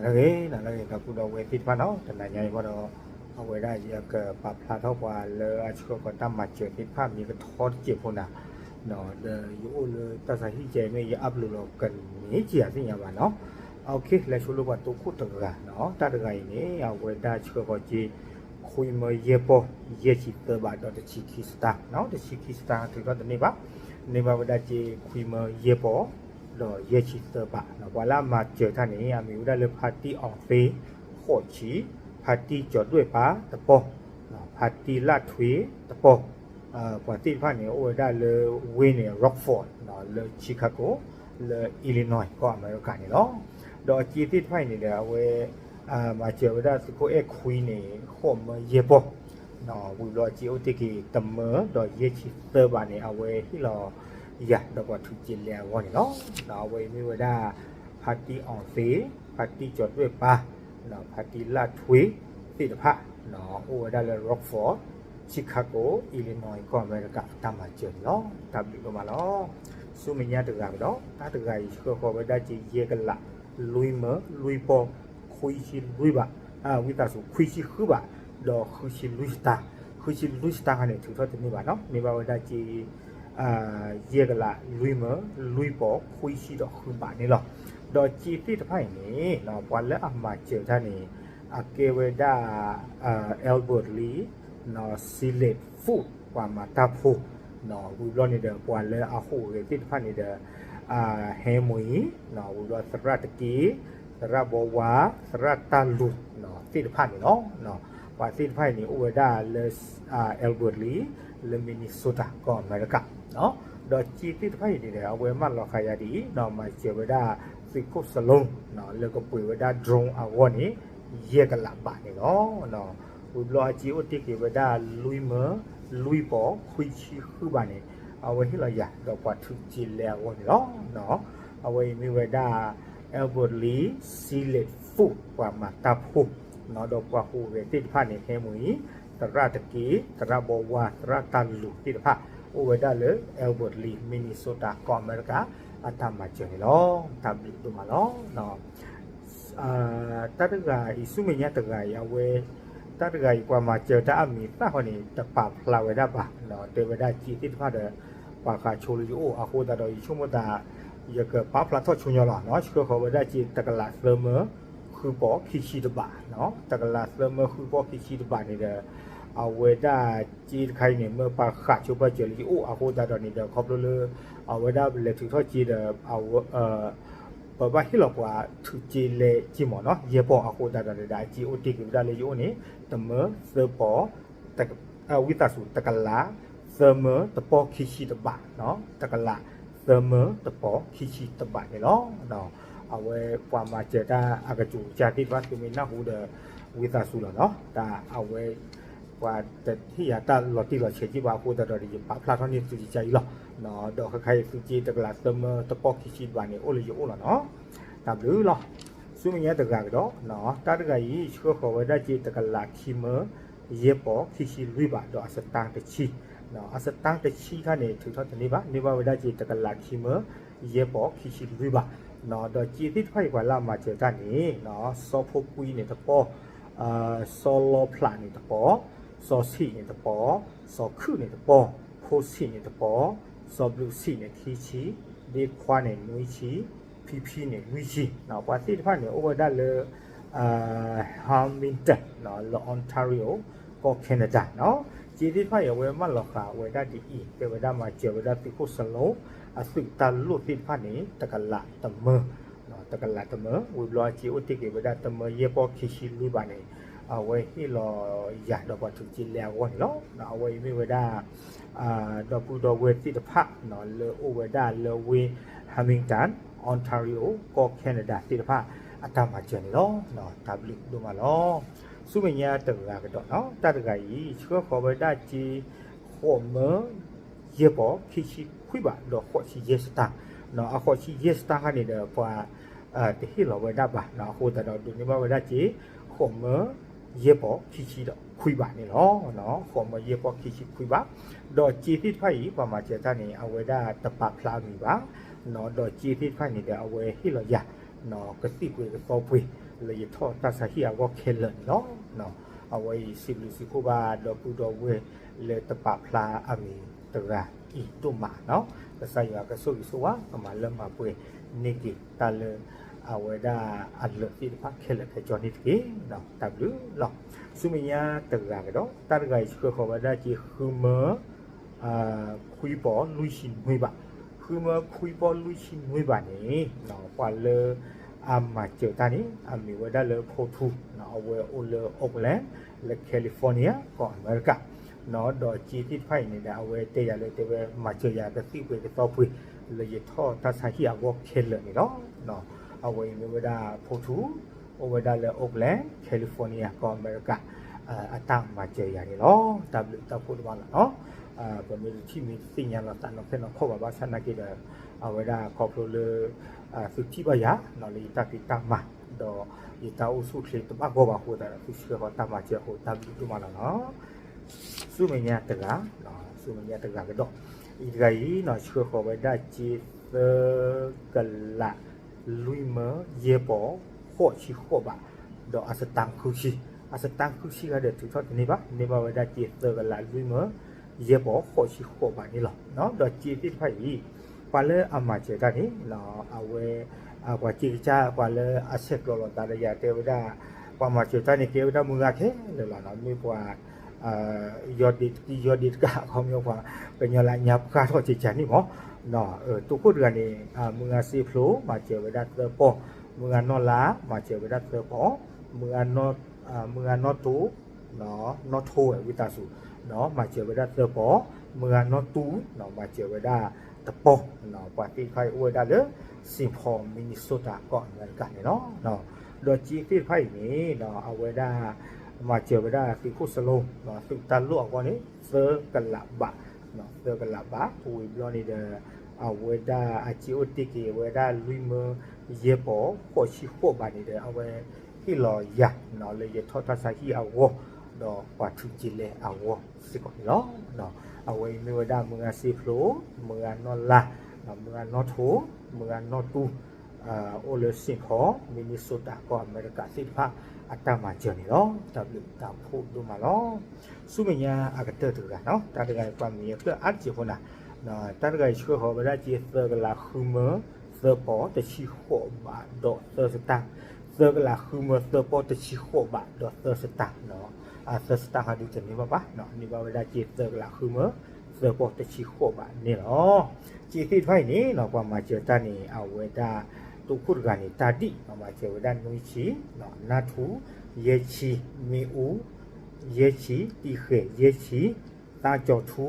လၢဂ့ၤ လၢဂ့ၤ ဒီပုၢ်ဒီဝဲၢ်သ့ၣ်တဖၣ်နီၤ, တနၤညါအံၤဘၣ်ဒီး အဝဲဒၣ်ယကပာ်ဖျါထီၣ်ပှၤလၢအဆှၢဃီၤတၢ်မၤစၢၤသ့ၣ်တဖၣ်မ့ၢ်ကထီတစဲးဖိနၤ, ဒီးယအိၣ်လၢတၢ်ဆါဟံၣ်ကဲမ့ၢ်ယအါဘျုးလီၤကန့ၢ်က့ၤအသ့ၣ်ညါဘၣ်နီၤ. အခဲ လဲၤဆိလၢပှၤတိခိၣ်တဂၤနီၤ, တၢ်တဂၤအံၤန့ၣ် အဝဲဒၣ်ဆှၢဃီၤက့ၤ ခွံမၢယဲၢ်ပီၢ် ယဲၢ်ဆံသၢဘး ဒီးတဆံခံစတၢ်နီၤ, တဆံခံစတၢ်ထုးထီၣ်တန့ၢ်ဘၣ်, န့ၢ်ဘၣ်ဝဲဒၣ်က့ၤ ခွံမၢယဲၢ်ပီၢ် ဒီးယဲၢ်ဆံသၢဘးနီၤ. ပှၤလၢအမၤစၢၤတၢ်န့ၣ် အမံၤဝဲဒၣ်လၢ ဖါတံၢ်အီၣ်သ့ ဃိးဆံ, ဖါတံၢ်ကၠီၤဒွဲၣ်ပၢ် တပီၢ်, ဖါတံၢ်လၢထွ့ တပီၢ်, ပှၤသ့ၣ်တဖၣ်န့ၣ် အိၣ်ဝဲဒၣ်လၢဝ့ၢ်န့ၣ် Rockford လၢ Chicago လၢ Illinois ကီၢ်အမဲရကၤန့ၣ်လီၤ. ဒီးအစ့သ့ၣ်တဖၣ်အံၤန့ၣ်ဒီး အဝဲ မၤစၢၤဝဲဒၣ်သုးခိၣ်အဲၣ်ခွံန့ၣ် ဃိးမၢယဲၢ်ပီၢ်, ဝံၤဘျီအစ့အိၣ်တ့ၢ်က့ၤတမၢ ဒီးယဲၢ်ဆံသၢဘးန့ၣ် အဝဲဟ့ၣ်လီၤယၤ ဒီးပှၤထုးက့ၤလဲၤအဂီၢ်န့ၣ်လီၤ. အဝဲအံၤမ့ၢ်ဝဲဒၣ် ဖါတံၢ်အီၣ်သ့, ဖါတံၢ်ကၠီၤဒွဲၣ်ပၢ်, ဖါတံၢ်လၢထွ့သ့ၣ်တဖၣ် အိၣ်ဝဲဒၣ်လၢ Rockford, Chicago, Illinois ကီၢ်အမဲရကၤအတၢ်မၤစၢၤန့ၣ်လီၤ. တၢ်ဘျုးဒိၣ်မးလီၤ. ဆူမဲာ်ညါတဂၤကဒီး တၢ်တဂၤအံၤဆှၢဃီၤဝဲဒၣ်က့ၤ ယဲၢ်ကလး လွံၢ်မၢ လွံၢ်ပီၢ် ခွံဆံလွံၢ်ဘး, ဝံသးစူၤ ခွံဆံဃုဘး ဒီးဃုဆံလွံၢ်စတၢ်, ဃုဆံလွံၢ်စတၢ်ခါန့ၣ် ထုးထီၣ်တန့ၢ်ဘၣ်နီၤ, န့ၢ်ဘၣ်ဝဲဒၣ်က့ၤ ယဲၢ်ကလး လွံၢ်မၢ လွံၢ်ပီၢ် ခွံဆံဒီးဃုဘးန့ၣ်လီၤ. ဒီးစ့သ့ၣ်တဖၣ်အံၤန့ၣ် ပှၤလၢအမၤစၢၤတၢ်န့ၣ် အကဲဝဲဒၣ် Albert Lea, Sealed Food ပှၤမၤတၢ်ဖိ ဝံၤဘျီန့ၣ်ဒီး ပှၤလၢအဟူးဂဲၤသ့ၣ်တဖၣ်န့ၣ်ဒီး ဟဲမွံ, ဝံၤဘျီသရၣ်တက့, သရၣ်ဘီဝါ, သရၣ်တၢ်လူၤသ့ၣ်တဖၣ်န့ၣ်လီၤ. ပှၤသ့ၣ်တဖၣ်အံၤန့ၣ် အိၣ်ဝဲဒၣ်လၢ Albert Lea လၢ Minnesota ကီၢ်အမဲရကၤ, ဒီးစ့သ့ၣ်တဖၣ်အံၤန့ၣ်ဒီး အဝဲမၢလီၤဃာ်ယၤဒ်အံၤ မၤစၢၤဝဲဒၣ်သုးခိၣ်စလိ လၢကပှ့ၤဝဲဒၣ် drone အဂီၢ်န့ၣ် ယဲၢ်ကလးဘးန့ၣ်လီၤ. ဝံၤဘျီအစ့အိၣ်တ့ၢ်က့ၤဝဲဒၣ် လွံၢ်မၢ လွံၢ်ပီၢ် ခွံဆံဃုဘးန့ၣ် အဝဲဟ့ၣ်လီၤယၤ ဒီးပှၤထုးက့ၤလဲၤအဂီၢ်န့ၣ်လီၤ. အဝဲအံၤမ့ၢ်ဝဲဒၣ် Albert Lea, Sealed Food ပှၤမၤတၢ်ဖိ ဒီးပှၤဟူးဂဲၤသ့ၣ်တဖၣ်န့ၣ် ဟဲမွံ, သရၣ်တက့, သရၣ်ဘီဝါ, သရၣ်တၢ်လူၤသ့ၣ်တဖၣ် အိၣ်ဝဲဒၣ်လၢ Albert Lea, Minnesota ကီၢ်အမဲရကၤ အတၢ်မၤစၢၤန့ၣ်လီၤ. တၢ်ဘျုးဒိၣ်မးလီၤ. တၢ်တဂၤအံၤ ဆူမဲာ်ညါတဂၤအံၤ အဝဲ တၢ်တဂၤအံၤ ပှၤမၤစၢၤတၢ်အမံၤသၣ်ဃီန့ၣ် တပာ်ဖျါဝဲဒၣ်ဘၣ်, တဲဝဲဒၣ်စ့သ့ၣ်တဖၣ်ဒီး ပှၤဃးဆိလၢယအိၣ်အဃိသတးဒီး ယဆိကမိၣ်သး ယကပာ်ဖျါထီၣ်ဆိညီလီၤ. ဆှၢဃီၤဝဲဒၣ်စ့ တကလးသၢမၢ ဃုပီၢ် ခံဆံတဘး, တကလးသၢမၢ ဃုပီၢ် ခံဆံတဘးန့ၣ်ဒီး အဝဲဒၣ်စ့တခါအံၤန့ၣ် မ့ၢ်ပှၤဃးဆိဘၣ်စၢၤလၢယအိၣ်အဃိသတးဒီးန့ၣ်ဒီး ခီဖျိလၢ အဝဲဒၣ်လဲၤထုးထီၣ်စ့ဒီး ပဘၣ်ဟ့ၣ်လီၤပှၤထုးစ့လဲစ့မ့ၢ်နီၤ ယဲၢ်ပီၢ်အဃိသတးဒီးန့ၣ်ဒီး အစ့အိၣ်တ့ၢ်က့ၤဝဲဒၣ်လၢယအိၣ်န့ၣ် တမၢသၢပီၢ် ဝံသးစူၤ တကလးသၢမၢ တပီၢ်ခံဆံတဘး, တကလးသၢမၢ တပီၢ်ခံဆံတဘးန့ၣ်လီၤ. အဝဲပှၤမၤစၢၤတၢ်အကစူၤကစၢ်သ့ၣ်တဖၣ် သုမ့ၢ်နၢ်ဟူဒီး ဝံသးစူၤလီၤနီၤ. တၢ်အဝဲ ပှၤတဟ့ၣ်ယၤတၢ်လီၤတံၢ်လီၤဆဲးက့ဘၣ်အဃိသတးဒီး ယပာ်ဖျါထီၣ်န့ၢ်သုကစၢ်အံၤလီၤ. ဒီးခဲခါအံၤသုစ့တကလးသၢမၢ တပီၢ်ခံဆံတဘးန့ၣ် အိၣ်လၢယအိၣ်လီၤနီၤ. တၢ်ဘျုးလီၤ. ဆူမဲာ်ညါတဂၤကဒီး တၢ်တဂၤအံၤ ဆှၢဃီၤဝဲဒၣ်စ့တကလးခံမၢ ယဲၢ်ပီၢ်ခံဆံလွံၢ်ဘး ဒီးအစတါတဆံ, အစတါတဆံခါန့ၣ် ထုးထီၣ်တန့ၢ်ဘၣ်, န့ၢ်ဘၣ်ဝဲဒၣ်စ့တကလးခံမၢ ယဲၢ်ပီၢ်ခံဆံလွံၢ်ဘး, ဒီးစ့သ့ၣ်တဖၣ်အံၤ ပှၤလၢအမၤစၢၤတၢ်န့ၣ် စီၤဖိကွံန့ၣ်တပီၢ်, စီၤလီဖျးန့ၣ်တပီၢ်, စီၤဆံးန့ၣ်တပီၢ်, စီၤခုၣ်န့ၣ်တပီၢ်, ဖိဆံးန့ၣ်တပီၢ်, စီၤဘျုးဆံးန့ၣ်ခံဆံ, ဒ့ခွါန့ၣ်နွံဆံ, ဖံဖံန့ၣ်လွံၢ်ဆံ, ပှၤသ့ၣ်တဖၣ်န့ၣ် အိၣ်ဝဲဒၣ်လၢ Hamilton လၢ Ontario ကီၢ် Canada နီၤ. စ့သ့ၣ်တဖၣ်အံၤ အဝဲမၢလီၤဃာ်ဝဲဒၣ်ဒ်အံၤ တဲဝဲဒၣ်မၤစၢၤဝဲဒၣ်သုးခိၣ်စလိ အသုးတၢ်လိၣ်သ့ၣ်တဖၣ်န့ၣ် တကလးတမၢ, တကလးတမၢ, ဝံၤဘျီအစ့အိၣ်တ့ၢ်က့ၤဝဲဒၣ်တမၢယဲၢ်ပီၢ်ခံဆံလွံၢ်ဘးန့ၣ် အဝဲဟ့ၣ်လီၤယၤဒီးပှၤထုးစ့လဲအဂီၢ်န့ၣ်လီၤ. အဝဲအံၤမ့ၢ်ဝဲဒၣ် ဒီပုၢ်ဒီဝဲၢ်သ့ၣ်တဖၣ် လၢအိၣ်ဝဲဒၣ်လၢဝ့ၢ် Hamilton, Ontario ကီၢ် Canada သ့ၣ်တဖၣ် အတၢ်မၤစၢၤန့ၣ်လီၤ. တၢ်ဘျုးဒိၣ်မးလီၤ. ဆူမဲာ်ညါတဂၤကဒီးနီၤ, တၢ်တဂၤအံၤ ဆှၢဃီၤဝဲဒၣ်စ့ ဃိးမၢ ယဲၢ်ပီၢ်ခံဆံခွံဘး ဒီးဃိးဆံယဲၢ်စတၢ်, အဃိးဆံယဲၢ်စတၢ်ခါန့ၣ်ဒီး ပှၤ တဟ့ၣ်လီၤဝဲဒၣ်ဘၣ်, အဃိသတးဒီးဒိးန့ၢ်ဘၣ်ဝဲဒၣ်စ့ ဃိးမၢ ယဲၢ်ပီၢ်ခံဆံဒီးခွံဘးန့ၣ်လီၤ. ဃိးမၢ ယဲၢ်ပီၢ်ခံဆံခွံဘး, ဒီးစ့သ့ၣ်တဖၣ်အံၤ ပှၤမၤစၢၤတၢ်န့ၣ် အဝဲဒၣ်တပာ်ဖျါအမံၤဘၣ်, ဒီးစ့သ့ၣ်တဖၣ်န့ၣ်ဒီး အဝဲဟ့ၣ်လီၤယၤ ကသံၣ်ပှ့ၤကသီပှ့ၤ လၢယထီၣ်တၢ်ဆါဟံၣ်အဂီၢ်ခဲလၢာ်န့ၣ်လီၤ. အဝဲအံၤစံးဘျုးစံးဖှိၣ်ဘၣ်ဒီပုၢ်ဒီဝဲၢ်လၢတပာ်ဖျါအမံၤတဂၤအံၤဒိၣ်မးနီၤ. ကစၢ်ယွၤကဆိၣ်ဂ့ၤဆိၣ်ဝါ ကမၤလၢမၤပှဲၤန့ၢ်က့ၤတၢ်လၢ အဝဲဒၣ်အလၢာ်သ့ၣ်တဖၣ်ခဲလၢာ်ခဲဆ့န့ၣ်တက့ၢ်. တၢ်ဘျုးလီၤ. ဆူမဲာ်ညါတဂၤကဒီး တၢ်တဂၤအံၤဆှၢဃီၤဝဲဒၣ်က့ၤ ဃုမၢ ခွံပီၢ်လွံၢ်ဆံနွံဘး, ဃုမၢခွံပီၢ်လွံၢ်ဆံနွံဘးန့ၣ် ပှၤလၢအမၤစၢၤတၢ်န့ၣ် အမ့ၢ်ဝဲဒၣ်လၢဖိထူ အဝဲအိၣ်လၢ Oakland လၢ California ကီၢ်အမဲရကၤ ဒီးစ့သ့ၣ်တဖၣ်အံၤန့ၣ်ဒီး အဝဲတဲယၤလၢတဲဝဲ မၤစၢၤယၤကသံၣ်ပှဲၤကသီပှဲၤ လၢယထီၣ်တၢ်ဆါဟံၣ်အဂီၢ်ခဲလၢာ်န့ၣ်လီၤ. အဝဲအံၤမ့ၢ်ဝဲဒၣ်ဖိထူ အိၣ်ဝဲဒၣ်လၢ Oakland California ကီၢ်အမဲရကၤ အတၢ်မၤစၢၤယၤန့ၣ်လီၤ. တၢ်ဘျုးတၢ်ဖှိၣ်ဒိၣ်မးလီၤနီၤ. ပမ့ၢ်တထံၣ်မ့ၢ်တသ့ၣ်ညါလီၤသးနီၢ်ခဲနီၢ်ခီၣ်ဘၣ် ဘၣ်ဆၣ်နာ်က့ဒီး အဝဲဒၣ်ခီဖျိလၢ သုထံၣ်ဘၣ်ယၤ လၢယတၢ်ဖံးတၢ်မၤ ဒီးယတၢ်အိၣ်ဆူၣ်အိၣ်ချ့တဘၣ်ဂီၢ်ဘၣ်အဃိသတးဒီး သုဆှၢဃီၤတၢ်မၤစၢၤအဃိ တၢ်ဘျုးဒိၣ်မးလီၤနီၤ. ဆူမဲာ်ညါတဂၤ, ဆူမဲာ်ညါတဂၤကဒီး, အံၤတဂၤအံၤ ဆှၢဃီၤဝဲဒၣ်က့ၤသၢကလးလွံၢ်မၢယဲၢ်ပီၢ်ဃိးဆံဃိးဘး, ဒီးအစတါဃုဆံ, အစတါဃုဆံဂၤဒီးထုးထီၣ်တန့ၢ်ဘၣ်, န့ၢ်ဘၣ်ဝဲဒၣ်က့ၤသၢကလးလွံၢ်မၢယဲၢ်ပီၢ်ဃိးဆံဃိးဘးန့ၣ်လီၤ. ဒီးစ့သ့ၣ်တဖၣ်အံၤ ပှၤလၢအမၤစၢၤတၢ်န့ၣ် အဝဲ ပှၤစ့ကစၢ် ပှၤလၢအဆဲးကျိးလိာ်သးဒီးယၤတဲဝဲဒၣ် ပှၤမၤစၢၤတၢ်န့ၣ် ကဲဝဲဒၣ်မုၢ်ဂၤခဲလၢာ်လီၤ. မ့ၢ်ပှၤ ယီၢ်ဒ့တကံ ယီၢ်ဒ့တကး အခီပညီပှၤကညီလၢညါပှၢ်ထီၣ်ကကန့ၣ်မး, သုးခိၣ်တဂၤန့ၣ် မုၢ်ဂၤစ့ဖျိ မၤစၢၤဝဲဒၣ်သၢပီၢ်, မုၢ်ဂၤနီၢ်လါ မၤစၢၤဝဲဒၣ်သၢပီၢ်, မုၢ်ဂၤနီၢ်တိ နီၢ်ထိဝဲဝံသးစူၤ မၤစၢၤဝဲဒၣ်သၢပီၢ်, မုၢ်ဂၤနီၢ်တူ မၤစၢၤဝဲဒၣ်တပီၢ်, ပှၤသ့ၣ်တဖၣ်အံၤအိၣ်ဝဲဒၣ်လၢ Saint Paul Minnesota ကီၢ်အမဲရကၤန့ၣ်လီၤ. ဒီးစ့သ့ၣ်တဖၣ်အံၤန့ၣ် အဝဲဒၣ် မၤစၢၤဝဲဒၣ်သုးခိၣ်စလိ သုးတၢ်လိၣ်အဂီၢ်န့ၣ် သၢကလးဘး, သၢကလးဘး, ဝံၤဘျီန့ၣ်ဒီး အဝဲဒၣ်အစ့အိၣ်တ့ၢ်က့ၤဝဲဒၣ်လွံၢ်မၢယဲၢ်ပီၢ်ဃိးဆံဃိးဘးန့ၣ်ဒီး အဝဲဟ့ၣ်လီၤယၤ လၢယထီၣ်တၢ်ဆါဟံၣ်အဂီၢ် ဒီးပှၤထုးက့ၤလဲၤအဂီၢ်စ့ၢ်ကီးန့ၣ်လီၤ. အဝဲအံၤမ့ၢ်ဝဲဒၣ်မုၢ်ဂၤစ့ဖျိ, မုၢ်ဂၤနီၢ်လါ, မုၢ်ဂၤနီၢ်ထိ, မုၢ်ဂၤနီၢ်တူ အိၣ်လၢ Saint Paul Minnesota ကီၢ်အမဲရကၤသ့ၣ်တဖၣ် အတၢ်မၤစၢၤန့ၣ်လီၤ. တၢ်ဘျုးတၢ်ဖှိၣ်ဒိၣ်မးလီၤ. ဆူမဲာ်ညါအကတၢၢ်တဂၤနီၤ, တၢ်တဂၤအံၤပှၤမံၤအဖျၢၣ်အါတက့ၢ်အဃိန့ၣ်, တၢ်တဂၤအံၤဆှၢဃီၤဝဲဒၣ်က့ၤသၢကလးဃုမၢ သၢပီၢ်တဆံဃိးဘးဒီးသၢစတၢၢ်, သၢကလးဃုမၢသၢပီၢ်တဆံဃိးဘးဒီးသၢစတၢၢ်နီၤ, သၢစတၢၢ်ဟးဒုးတန့ၢ်ဘၣ်ဘၣ်, န့ၢ်ဘၣ်ဝဲဒၣ်က့ၤသၢကလးဃုမၢ သၢပီၢ်တဆံဃိးဘးန့ၣ်လီၤ. က့ၤသ့ၣ်တဖၣ်အံၤန့ၣ်နီၤ, ပှၤမၤစၢၤတၢ်န့ၣ် အဝဲဒၣ် သုးခိၣ်တဂၤန့ၣ် တၢ်ဒံၣ် မၤစၢၤဝဲဒၣ်နွံဆံ, နၢ်ထူ ယဲၢ်ဆံ, မ့ၣ်အူ ယဲၢ်ဆံ, တံၢ်ဃဲၤ ယဲၢ်ဆံ, သးကၠီၤထူ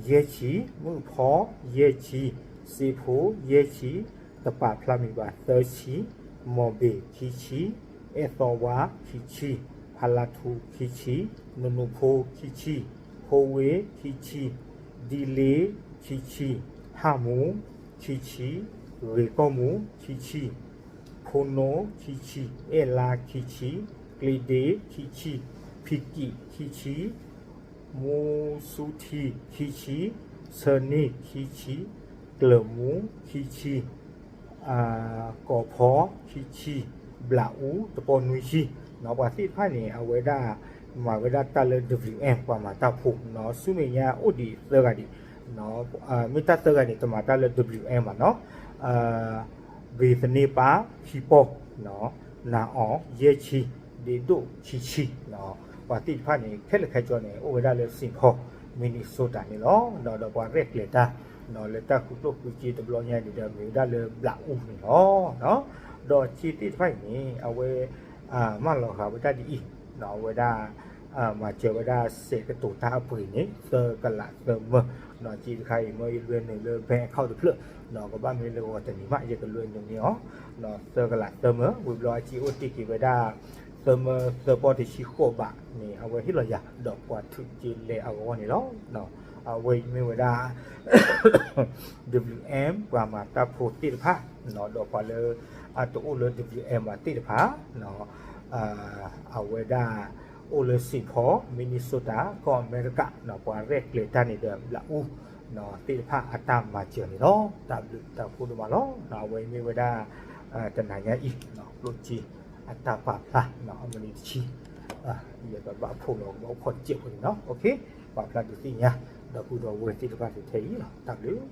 ယဲၢ်ဆံ, မုၣ်ဖီ ယဲၢ်ဆံ, စ့ဖိ ယဲၢ်ဆံ, တပာ်ဖျါမံၤဘၣ် သၢဆံ, မီၢ်ဘ့ၣ် ခံဆံ, အဲၣ်သီဝါ ခံဆံ, ဖးလါထူ ခံဆံ, နနူဖိခံဆံ, ဖိဝ့ ခံဆံ, ဒံလ့ ခံဆံ, ဟၣ်မူ ခံဆံ, ဂ့ၤကီၢ်မူ ခံဆံ, ဖိနိ ခံဆံ, အဲၣ်လါ ခံဆံ, ကျ့ဒ့ ခံဆံ, ဖံကံး ခံဆံ, မူဆူထံ ခံဆံ, ဆၢန့ၢ် ခံဆံ, ကျၢၢ်မူ ခံဆံ, ကီၢ်ဖီ ခံဆံ, ဘျးအူ တပီၢ်နွံဆံ, ပှၤသ့ၣ်တဖၣ်န့ၣ် အဝဲဒၣ်မၤဝဲဒၣ်တၢ်လၢ WM ပှၤမၤတၢ်ဖိနီၤ, ဆူမဲာ်ညါအိၣ်ဒံးသၢဂၤဒံး, မ့ၢ်တၢ်သၢဂၤန့ၣ် တမၤတၢ်လၢ WM ဘၣ်နီၤ, ဘ့းသန့ပၢ် ခံပီၢ်, နၤအီၤ ယဲၢ်ဆံ, ဒ့ဒိၣ် ခံဆံ, ပှၤသ့ၣ်တဖၣ်န့ၣ် ခဲလၢာ်ခဲဆ့န့ၣ် အိၣ်ဝဲဒၣ်လၢ Saint Paul Minnesota န့ၣ်လီၤ. ဒီးပှၤရဲၣ်ကျဲၤတၢ် လၢတၢ်ဃုကျိၣ်ဃုစ့တဘျီညါန့ၣ်ဒီး မ့ၢ်ဝဲဒၣ်လၢဘျးအူန့ၣ်လီၤ. ဒီးစ့သ့ၣ်တဖၣ်အံၤန့ၣ် အဝဲ မၢလီၤဃာ်ဝဲဒၣ်ဒ်အံၤ, အဝဲဒၣ် မၤစၢၤဝဲဒၣ်စဲးကတိၤတၢ်အပှ့ၤန့ၣ် သၢကလးသၢမၢ, စ့တခါအံၤ မ့ၢ်ယလွဲနုာ်လၢ bank account တဖျၢၣ်, ကဘၣ်မ့ၢ်လၢဂီၤတနံၤမး ယကလွဲနုာ်န့ၢ်အီၤ, သၢကလးသၢမၢ, ဝံၤဘျီအစ့အိၣ်တ့ၢ်က့ၤဝဲဒၣ် သၢမၢသၢပီၢ်တဆံဃိးဘးန့ၣ် အဝဲဟ့ၣ်လီၤယၤ ဒီးပှၤထုးက့ၤလဲၤအဂီၢ်န့ၣ်လီၤ. အဝဲအံၤမ့ၢ်ဝဲဒၣ် WM ပှၤမၤတၢ်ဖိသ့ၣ်တဖၣ်, ဒီးပှၤလၢအတအိၣ်လၢ WM ဘၣ်သ့ၣ်တဖၣ်, အဝဲဒၣ်အိၣ်လၢ Saint Paul Minnesota ကီၢ်အမဲရကၤ, ပှၤရဲၣ်ကျဲၤတၢ်န့ၣ်ဒီးဘျးအူသ့ၣ်တဖၣ်အတၢ်မၤစၢၤန့ၣ်လီၤ. တၢ်ဘျုးတၢ်ဖှိၣ်ဒိၣ်မးလီၤ. အဝဲအံၤမ့ၢ်ဝဲဒၣ် တနၤညါအံၤ ကျိၣ်စ့ အတၢ်ပာ်ဖျါ မနုၤတဆံ ယကဘၣ်ဖီၣ်လီၤကဘၣ်အိၣ်ဖီၣ်တစဲးဖိန့ၣ်လီၤ. ပာ်ဖျါဒုးသ့ၣ်ညါ ဒီပုၢ်ဒီဝဲၢ်သ့ၣ်တဖၣ်ထဲအံၤလီၤ. တၢ်ဘျုး